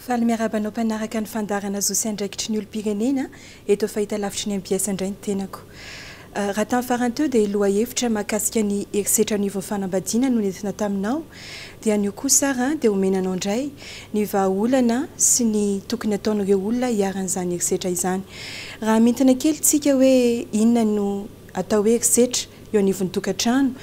Faly miarahaba anao mpanaraka ny fandaharana Zo sy Andraikitry ny Olom-pirenena eto fahitalavitry ny mbs indray ny tenako. Raha tamin'ny farany teo dia lohahevitra mahakasika ny herisetra anivon'ny fanambadiana no nentina taminao dia anio kosa ary dia omena anao indray ny vahaolana sy ny tokony ataon'ireo olona iharan'izany herisetra izany. Raha hamintina kely tsika hoe inona no atao hoe herisetra eo anivon'ny tokantrano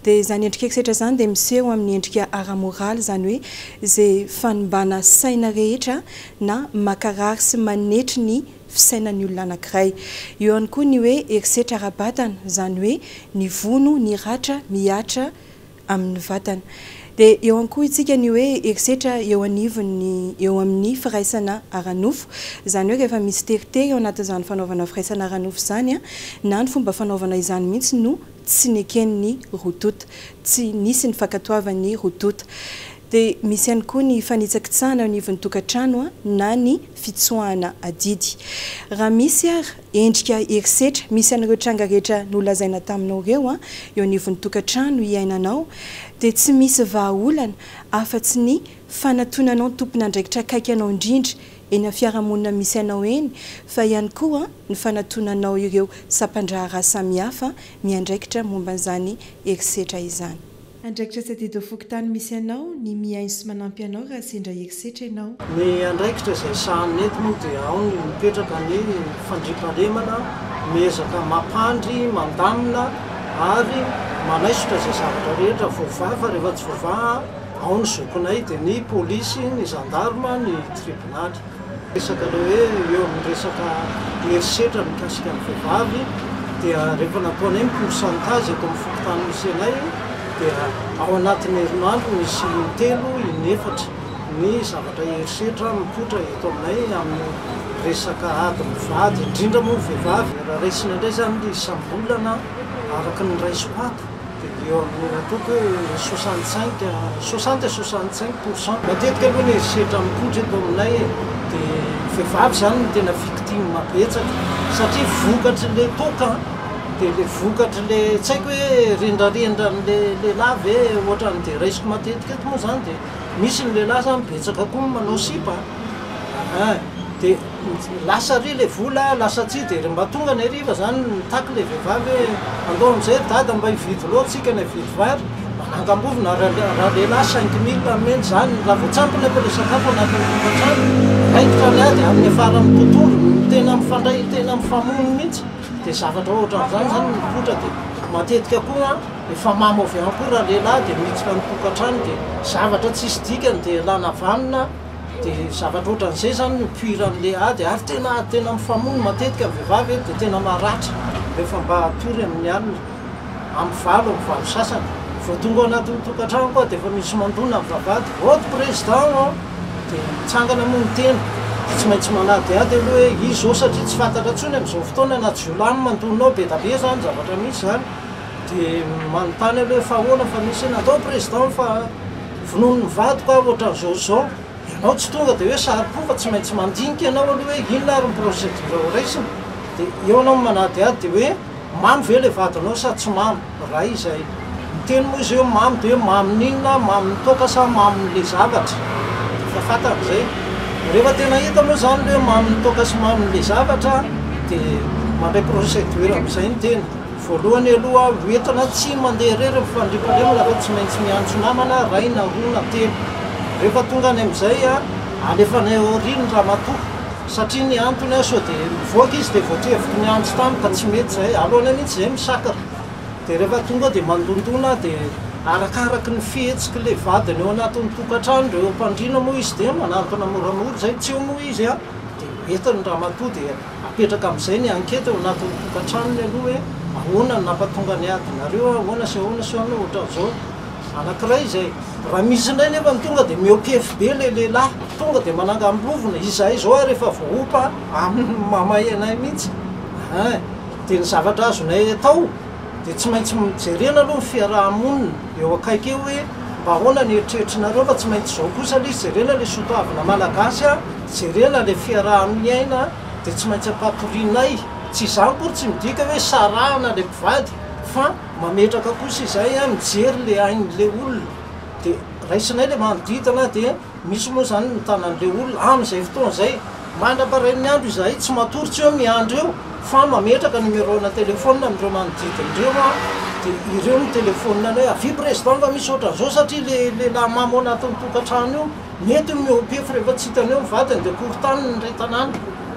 dia izany endrika herisetra izany dia miseho amin'ny endrika ara-moraly, izany hoe izay fanimbana saina rehetra na mankarary sy manetry ny fisainan'ny olona anankiray. Eo ihany koa ny hoe herisetra ara-batana, izany hoe ny vono, ny ratra mihatra amin'ny vatana. Dia eo ihany koa isika ny hoe herisetra eo anivon'ny eo amin'ny firaisana ara-nofo, izany hoe rehefa misy teritery ao anatin'izany fanaovana firaisana ara-nofo izany na ny fomba fanaovana izany mihitsy no tsy neken'ny roa tonta, tsy nisy ny fankatoavan'ny roa tonta. Dia misy ihany koa ny fanitsakitsahana eo anivon'ny tokantrano na ny fitsoahana adidy. Raha misy ary endrika herisetra, misy an'ireo tranga rehetra nolazaina taminao ireo eo anivon'ny tokantrano iainanao, dia tsy misy vahaolana afa-tsy ny fanatonanao ny tompon'andraikitra akaiky anao indrindra eny amin'ny fiarahamonina misy anao eny, fa ihany koa ny fanatonanao ireo sampan-draharaha samihafa miandraikitra momba an'izany herisetra izany. Andraikitra sy adidy fokontany misy anao ny mihaino sy manampy anao raha sendra herisetra ianao. Ny andraikitra izay sahanina eto moa dia ao ny mipetraka ny fandriampahalemana, miezaka mampandry, mandamina ary manaisotra izay zavatra rehetra voavaha fa rehefa tsy voavaha ao ny zokinay dia ny polisy, ny zandarma, ny tribonaly. Resaka ilay hoe eo amin'ny resaka herisetra mikasika ny vehivavy dia rehefa nataonay ny pourcentage eto amin'ny fokontany misy anay dia ao anatin'ny herinandro misy intelo, inefatra ny zavatra herisetra mipoitra eto aminay amin'ny resaka ady mivady indrindra moa ny vehivavy. Raha raisina indray izany ny isam-bolana araka ny raisiko ato Dia eo amin'ny ataoko hoe 65, 60 à 65 pour cent. Matetika aloha ny herisetra mipoitra eto aminay e, dia ny vehivavy izany no tena victime betsaka satria vokatr'ilay toaka an, dia ilay vokatr'ilay tsy haiko hoe rendrarendran'ilay lehilahy ve ohatran'ny dia raisiko matetika eto moa izany dia misy ny lehilahy izany betsaka koa ny manao sipa an, dia Lasa ary le vola, lasa atsy dia mba tonga ny hariva zany mitaky le vehivavy hoe andao amizay ry dada mba hividy laoka tsika na hividy vary, manangam-bovona raha lehilahy 5000 omeny zany, raha vao tsy ampy nefa le sakafo anatin'ny tokantrano, raikitra ny ady amin'ny faran'ny tontolo, tena mifandray tena mifamono mihitsy, dia zavatra ohatran'izany zany no mipoitra dia matetika koa efa mamo avy any koa raha lehilahy dia miditra ny tokantrano dia zavatra tsisy dikany dia alana vanona. Dia zavatra ohatran'izay izany no poiran'ilay ady ary tena ady tena mifamono matetika ny vehivavy eto dia tena maratra rehefa mba hatory amin'ny alina, amin'ny valo, amin'ny valo sasany. Vao tonga ao anatin'ny tokantrano koa dia efa misy mandona ny vavahady, Votre président ô! Dia mitsangana moa ny tena, dia tsy maintsy manadihady aloha hoe iza izao satria tsy fantatra intsony amin'izao fotoana na jiolahy no mandona ao, be dia be izany zavatra misy izany. Dia manontany aloha hoe fa ahoana fa misy inona? Atao président fa Vonoin'ny vadiko aho ohatran'izao izao, ianao tsy tonga dia hoe saro-po fa tsy maintsy mandinika ianao aloha hoe inona ary ny procédure ho raisina, dia eo ianao no manadihady dia hoe mamo ve ilay vadinao sa tsy mamo, raha izay miteny moa izy hoe mamo dia hoe mamon'inona, mamon'ny toaka sa mamon'ilay zavatra, dia efa fantany izay, rehefa tena hita moa izany ilay hoe mamon'ny toaka sy mamon'ilay zavatra dia mandray procédure amin'izay ny tena. Voalohany aloha hoentina tsy mandeha irery ny fandriampahalemana fa tsy maintsy miantso namana iray na roa na telo. Rehefa tonga any amin'izay alefanay aoriany ramatoa satria ny antony sao dia mivoaka izy dia voatevoky ny antso tampoka tsy mety izay, alohanay mihitsy izay misakana. Dia rehefa tonga dia mandondona dia arakaraky ny fihetsik'ilay vadiny ao anatin'ny tokantrano, ireo am-pandriana moa izy dia manantona moramora izay, tsy eo moa izy dia entiny ramatoa dia Apetraka amin'izay ny enquête ao anatin'ny tokantranony aloha hoe ahoana no nampatonga ny adinareo, ahoana sy ahoana sy ahoana ohatran'izao. Anankiray izay. Raha misy indray nefa ny tonga dia mihoa-pefy be ilay lehilahy, tonga dia manangam-bovona, izahay izao ary efa voaompa amin'ny mamay anay mihitsy. Ein. Dia ny zavatra azonay atao dia tsy maintsy jerena aloha ny fiaraha-monina eo akaiky eo hoe mba ahoana ny eritreritrinareo fa tsy maintsy izao kosa ilay izy, jerena ilay soatoavina malagasy an. Jerena le fiaraha-miaina dia tsy maintsy ampatorianay, tsy izany akory tsy midika hoe sarahana le mpivady fa mametraka kosa izay an, mijery le ain'le olona dia Raisinay ilay manodidina dia misy moa izany mitana an'ilay olona amin'izay fotoana izay. Mandra-parain'ny andro izahay tsy matory tsy hoe miandry eo fa mametraka numéro-na téléphone amin'ireo manodidina ireo an, dia ireo no téléphone-nay, avia président fa misy ohatran'izao satria ilay lehilahy mamo ao anatin'ny tokantrano io mety mihoa-pefy rehefa tsy hitany eo ny vadiny dia korontaniny ny iray tanàna,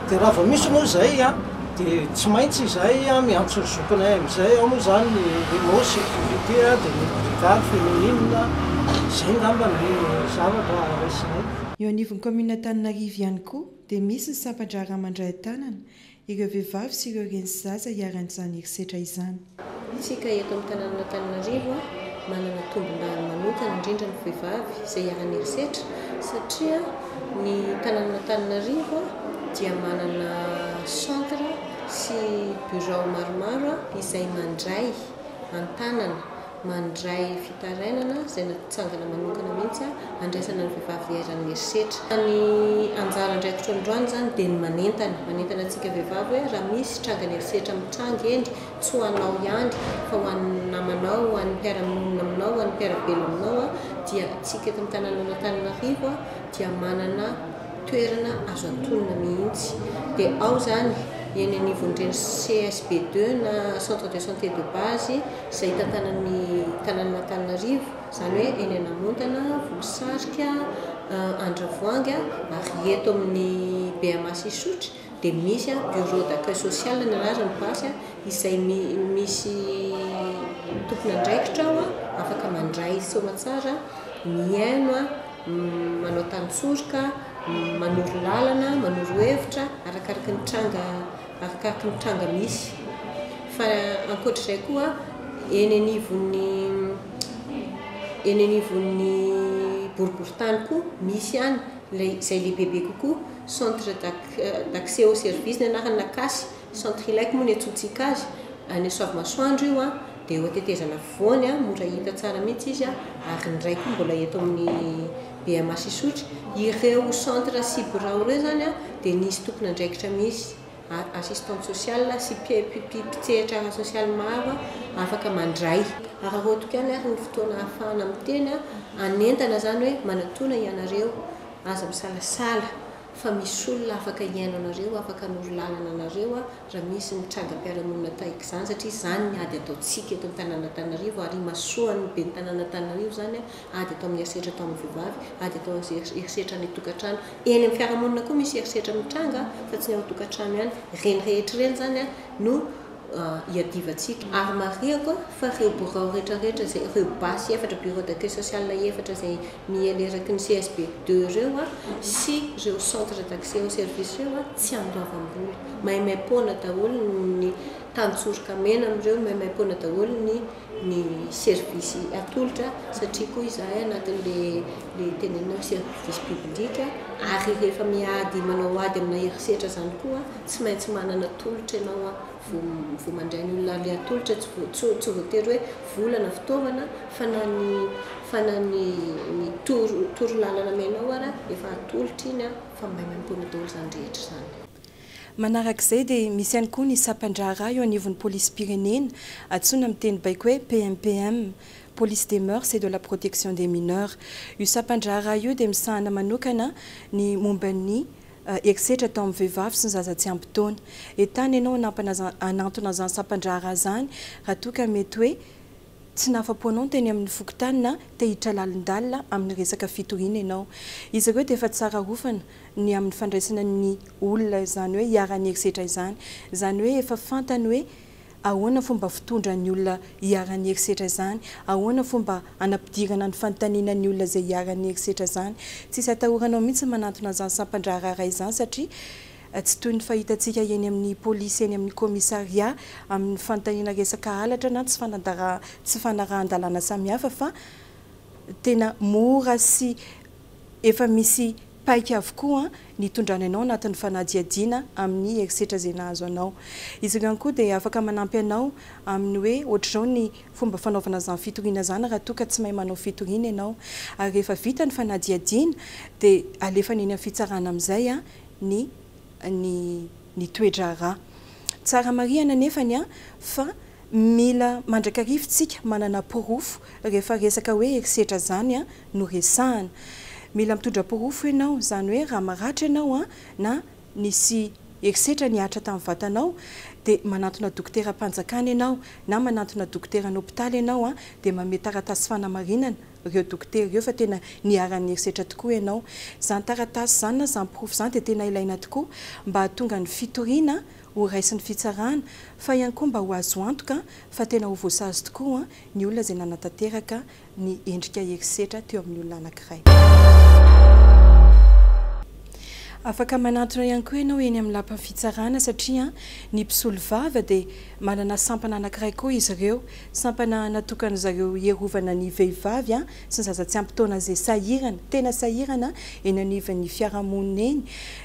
dia raha vao misy moa izay an dia tsy maintsy izahay miantso ny zokinay amin'izay, ao moa izany ny Remo sécurité dia ny brigade féminine, izay angamba ny zavatra raisinay. Eo anivon'ny kaominina Antananarivo ihany koa dia misy ny sampan-draharaha mandray an-tanana ireo vehivavy sy ireo reny sy zaza iharan'izany herisetra izany. Isika eto amin'ny tanànan'Antananarivo manana tombondahiny manokana indrindra ny vehivavy izay iharan'ny herisetra satria ny tanànan'Antananarivo dia manana centre sy bureau maromaro izay mandray an-tanana mandray fitarainana izay natsangana manokana mihitsy handraisana ny vehivavy iharan'ny herisetra. Ny anjara andraikitro androany izany dia ny manentana, manentana antsika vehivavy hoe raha misy trangan'ny herisetra mitranga eny, tsy ho anao ihany fa ho an'ny namanao, ho an'ny mpiara-monina aminao, ho an'ny mpiara-belona aminao dia antsika eto amin'ny tanànan'Antananarivo dia manana toerana azo antonona mihitsy. Dia ao izany eny anivon'ireny CSB deux na centre de santé de base izay tantanan'ny tanànan'Antananarivo, izany hoe eny Anamontana, Volosarika, Andravoahangy ary eto amin'ny BMH Isotry dia misy bureau d'accueil social ny anarany basy izay misy tompon'andraikitra ao afaka mandray soamatsara, mihaino, manao tantsoroka, manoro lalana, manoro hevitra arakaraky ny tranga arakaraky ny tranga misy. Fa ankoatr'izay koa eny anivon'ny eny anivon'ny boriborintany koa misy ihany ilay izay lehibebe kokoa centre d'accès au service ny anarany na CAS, centre ilaiko moa ny antsointsika azy, any Soavimasoandro io an, dia eo an-tetezana afovoany an, mora hita tsara mihitsy izy an, ary ny iray koa mbola eto amin'ny BMH Isotry. Ireo centre sy birao ireo izany an, dia nisy tompon'andraikitra misy assistante sociale sy mpitsehatra ara-sosialy maro afaka mandray. Araraotiko ihany ary ny fotoana ahafahana miteny hanentana izany hoe manatona ianareo, aza misalasala fa misy olona afaka hihaino anareo, afaka hanoro lalana anareo raha misy ny trangam-piarahamonina tahaka izany satria izany ny ady ataontsika eto amin'ny tanàn'Antananarivo ary imasoan'ny ben'ny tanàn'Antananarivo izany ady atao amin'ny herisetra atao amin'ny vehivavy, ady atao herisetra any an-tokantrano. Eny amin'ny fiarahamonina koa misy herisetra mitranga fa tsy ny ao an-tokantrano ihany. Ireny rehetra ireny izany no iadivantsika. Ary marihako fa ireo birao rehetra rehetra izay, ireo base efatra, bureau d'accueil social efatra izay miely eraky ny CSB deux ireo sy ireo centre d'accès au service ireo tsy andoavam-bola. Maimaim-poana daholo ny tantsoroka mena amin'ireo, maimaim-poana daholo ny ny service atolotra satria koa izahay anatin'le le tenenina hoe service public ary rehefa miady manao ady amina herisetra zany koa tsy maintsy manana tolotra ianao vao vao mandray ny olona le atolotra tsy vo tsy tsy voatery hoe vola na fitaovana fa na ny fa na ny ny toro toro lalana amenao ara efa atolotra iny fa maimaimpoana daholo zany rehetra zany. Manarak'izay dia misy ihany koa ny sampan-draharaha eo anivon'ny polisim-pirenena, antsoina amin'ny teny baiko hoe PMPM, Police des Mœurs et de la Protection des Mineurs. Io sampan-draharaha io dia misahana manokana ny momba ny herisetra atao amin'ny vehivavy sy ny zaza tsy ampy taona. Entany ianao hanantona izany sampan-draharaha izany raha toa ka mety hoe Tsy nahafapo anao ny teny amin'ny fokontany na te hiditra lalindalina amin'ny resaka fitoriana ianao. Izy ireo dia efa tsara hofana ny amin'ny fandraisana ny olona izany hoe iharan'ny herisetra izany. Izany hoe efa fantany hoe ahoana fomba fitondra ny olona iharan'ny herisetra izany, ahoana fomba anampidirana ny fanontaniana ny olona izay iharan'ny herisetra izany. Tsisy atahoranao mihitsy ny manantona an'izany sampan-draharaha iray izany satria Tsy toy ny fahitantsika eny amin'ny polisy eny amin'ny commissariat amin'ny fanontaniana resaka halatra na tsy tsy fanarahan-dalàna samihafa fa tena mora sy efa misy paika avokoa ny hitondrana anao anatin'ny fanadihadiana amin'ny herisetra izay nahazo anao. Izy ireo ihany koa dia afaka manampy anao amin'ny hoe ohatr'izao ny fomba fanaovana izany fitoriana izany raha toa ka tsy mahay manao fitoriana ianao. Ary rehefa vita ny fanadihadiana dia alefany eny amin'ny fitsarana amin'izay ny ny ny toe-draharaha. Tsara marihana anefa ny fa Mila mandrakariva tsika manana porofo rehefa resaka hoe herisetra zany no resahana. Mila mitondra porofo ianao, izany hoe raha maratra ianao na nisy herisetra nihatra tamin'ny vatanao dia manantona dokoteram-panjakana ianao na manantona dokoteran'ny hopitaly ianao dia manome taratasy fanamarinana ireo dokotera ireo fa tena niharan'ny herisetra tokoa ianao. Izany taratasy izany na izany porofo izany dia tena ilaina tokoa mba hahatonga ny fitoriana ho raisin'ny fitsarana fa ihany koa mba ho azo antoka fa tena ho voasazy tokoa ny olona izay nanatanteraka ny endrika herisetra teo amin'ny olona anankiray. Afaka manantona ihany koa ianao eny amin'ny lapan'ny fitsarana satria ny mpisolovava dia manana sampana anankiray koa izy ireo, sampana natokan'ny zareo hierovana ny vehivavy sy ny zaza tsy ampy taona izay sahirana, tena sahirana eny anivon'ny fiarahamonina eny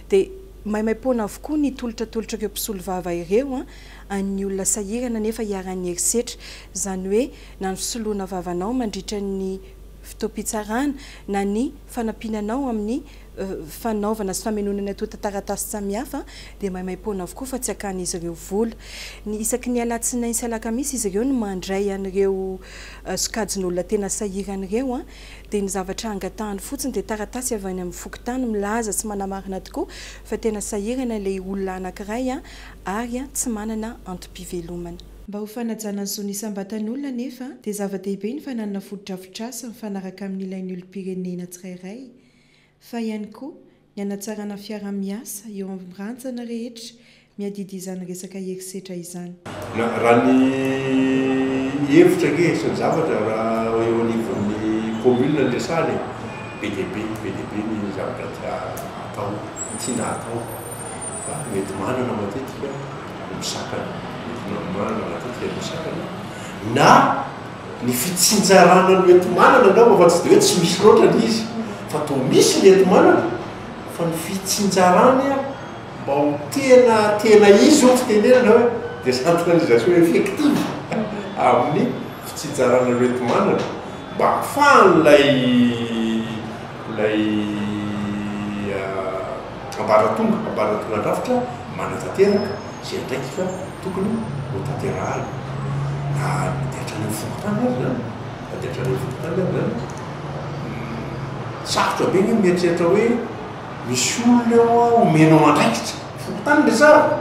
dia maimaimpoana avokoa ny tolotra atolotr'ireo mpisolovava ireo an'ny olona sahirana nefa iharan'ny herisetra, izany hoe na ny fisoloana vava anao mandritra ny fotoam-pitsarana na ny fanampiana anao amin'ny fanaovana sy famenoana ny antontan-taratasy samihafa dia maimaimpoana avokoa fa tsy hakan'izy ireo vola. Ny isaky ny alatsinainy sy alakamisy izy ireo no mandray an'ireo sokajin'olona tena sahirana ireo dia ny zavatra angatahany fotsiny dia taratasy avy any amin'ny fokontany milaza sy manamarina tokoa fa tena sahirana ilay olona anankiray ary tsy manana antom-pivelomana. Mba ho fanajana ny zon'ny isam-batan'olona anefa dia zava-dehibe ny fananana fotodrafitrasa mifanaraka amin'ny ilain'ny olom-pirenena tsirairay fa ihany koa ny hanatsarana ny fiaraha-miasa eo amin'ny rantsana rehetra miadidy izany resaka herisetra izany. Na raha ny hevitra ange sy ny zavatra raha eo anivon'ny commune no resahana e, be dia be, be dia be ny zavatra atao, tiana atao fa mety manana matetika no misakana, mety manana matetika no misakana na Ny fitsinjarana ny hoenti-manana angamba fa tsy dia hoe tsy misy loatra ilay izy fa toa misy ny enti-manana fa ny fitsinjarany mba ho tena tena izy hoy fitenenana hoe décentralisation effective amin'ny fitsinjarana ny hoenti-manana mba ahafahan'ilay ilay ambaratonga ambaratongan-drafitra manatanteraka izay andraikitra tokony ho tanterahina na dia hatrany amin'ny fokontany aza izany, na dia hatrany amin'ny fokontany aza izany, sarotra be ny mieritreritra hoe misy olona eo an omenao andraikitra, fokontany no resahako,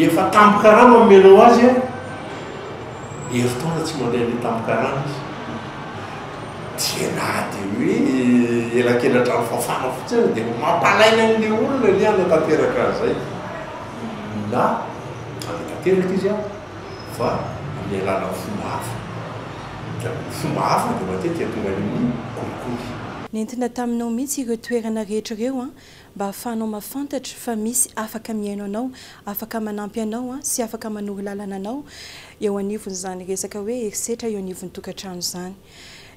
efa tambin-karama omenao azy an, herintaona tsy mandray an'ilay tambin-karama izy, dia na dia hoe elakela-drano fafana fotsiny aza dia mampalaina an'ilay olona ny hanatanteraka an'izay. Na hanatanteraka izy fa amin'ny alalan'ny fomba hafa. Dia ny fomba hafa dia matetika tonga any amin'ny kolikoly. Nentina taminao mihitsy ireo toerana rehetra ireo mba hahafahanao mahafantatra fa misy afaka mihaino anao, afaka manampy anao sy afaka manoro lalana anao eo anivon'izany resaka hoe herisetra eo anivon'ny tokantrano izany.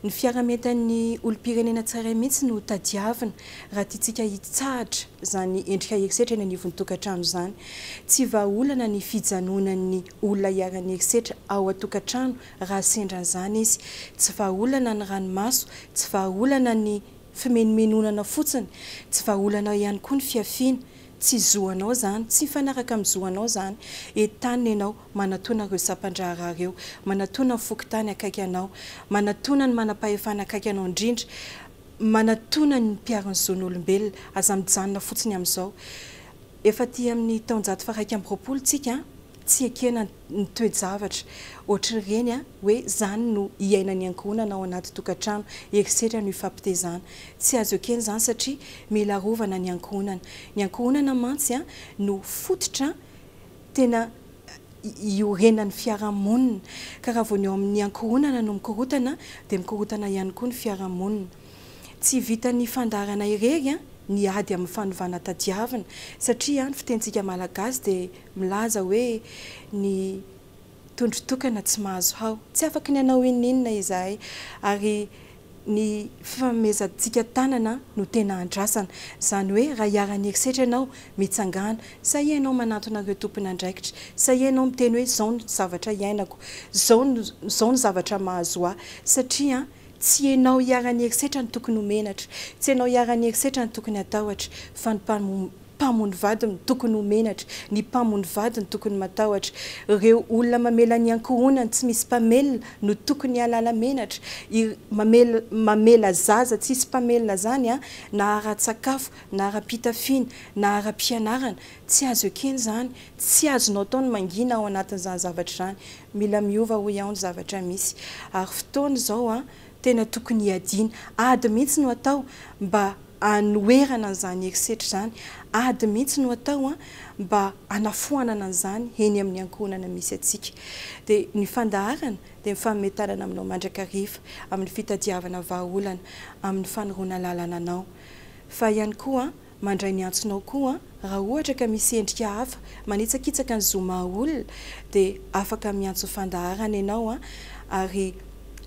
Ny fiarahamientan'ny olom-pirenena tsirairay mihitsy no tadiavina raha tiantsika hitsahatra izany endrika herisetra eny anivon'ny tokantrano izany. Tsy vahaolana ny fijanonan'ny olona iharan'ny herisetra ao an-tokantrano raha sendra an'izany izy. Tsy vahaolana ny ranomaso, tsy vahaolana ny fimenomenonana fotsiny, tsy vahaolana ihany koa ny fihafiana. Tsy zo anao izany, tsy mifanaraka amin'ny zo anao izany. Entanina ianao manatona ireo sampan-draharaha ireo, manatona ny fokontany akaiky anao, manatona ny manam-pahefana akaiky anao indrindra, manatona ny mpiaro ny zon'olombelona. Aza mijanona fotsiny amin'izao. Efa aty amin'ny taonjato faha-21 tsika, tsy ekena ny toe-javatra ohatran'ireny hoe izany no iainan'ny ankohonana ao anaty tokantrano, herisetra no ifampitezana. Tsy azo ekena izany satria mila arovana ny ankohonana. Ny ankohonana mantsy no fototra tena iorenan'ny fiarahamonina. Ka raha vao ny ao amin'ny ankohonana no mikorontana dia mikorontana ihany koa ny fiarahamonina. Tsy vitan'ny fandaharana irery ny ady amin'ny fanovana tadiavina satria ny fitenintsika malagasy dia milaza hoe ny tondro tokana tsy mahazo hao. Tsy afaky ny hanao inon'inona izahay ary ny fifanomezantsika tanana no tena andrasana. Izany hoe raha iharan'ny herisetra ianao, mitsangàna. Sahia ianao manantona ireo tompon'andraikitra. Sahia ianao miteny hoe izao no zavatra iainako, izao no izao no zavatra mahazo ahy. Satria tsy ianao iharan'ny herisetra no tokony ho menatra, tsy ianao iharan'ny herisetra no tokony hatahotra, fa ny mpanompony. mpamono vady no tokony ho menatra, ny mpamono vady no tokony matahotra, ireo olona mamela ny ankohonany tsy misy mpamelona no tokony hahalala menatra, ir mamela mamela zaza tsisy mpamelona zany an, na ara-tsakafo, na ara-pitafiana, na ara-pianarana, tsy azo ekena izany, tsy azonao atao ny mangina ao anatin'izany zavatra izany, mila miova hoy aho ny zavatra misy, ary fotoana izao an, tena tokony hiadiana, ady mihitsy no atao mba hanoherana an'izany herisetra izany, ady mihitsy no atao an, mba hanafoanana an'izany eny amin'ny ankohonana misy antsika. Dia ny fandaharana dia mifanome tanana aminao mandrakariva amin'ny fitadiavana vahaolana, amin'ny fanoroana lalana anao. Fa ihany koa mandray ny antsonao koa raha ohatra ka misy endrika hafa manitsakitsaka ny zo maha olona dia afaka miantso fandaharana ianao ary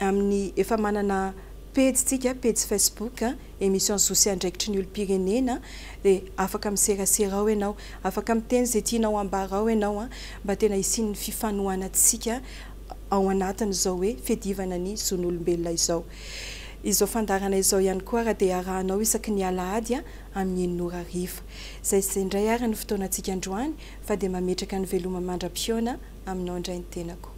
amin'ny efa manana pejy tsika, pejy Facebook, émission zo sy andraikitry ny olom-pirenena dia afaka miserasera ao ianao, afaka miteny izay tianao ambara ao ianao mba tena hisian'ny fifanohanantsika ao anatin'izao hoe fiadivana ny zon'olombelona izao. Izao fandaharana izao ihany koa ary dia arahanao isaky ny alahady amin'ny enina ora hariva. Izay sy izay indray ary ny fotoanantsika androany fa dia mametraka ny veloma mandra-pihaona aminao indray ny tenako.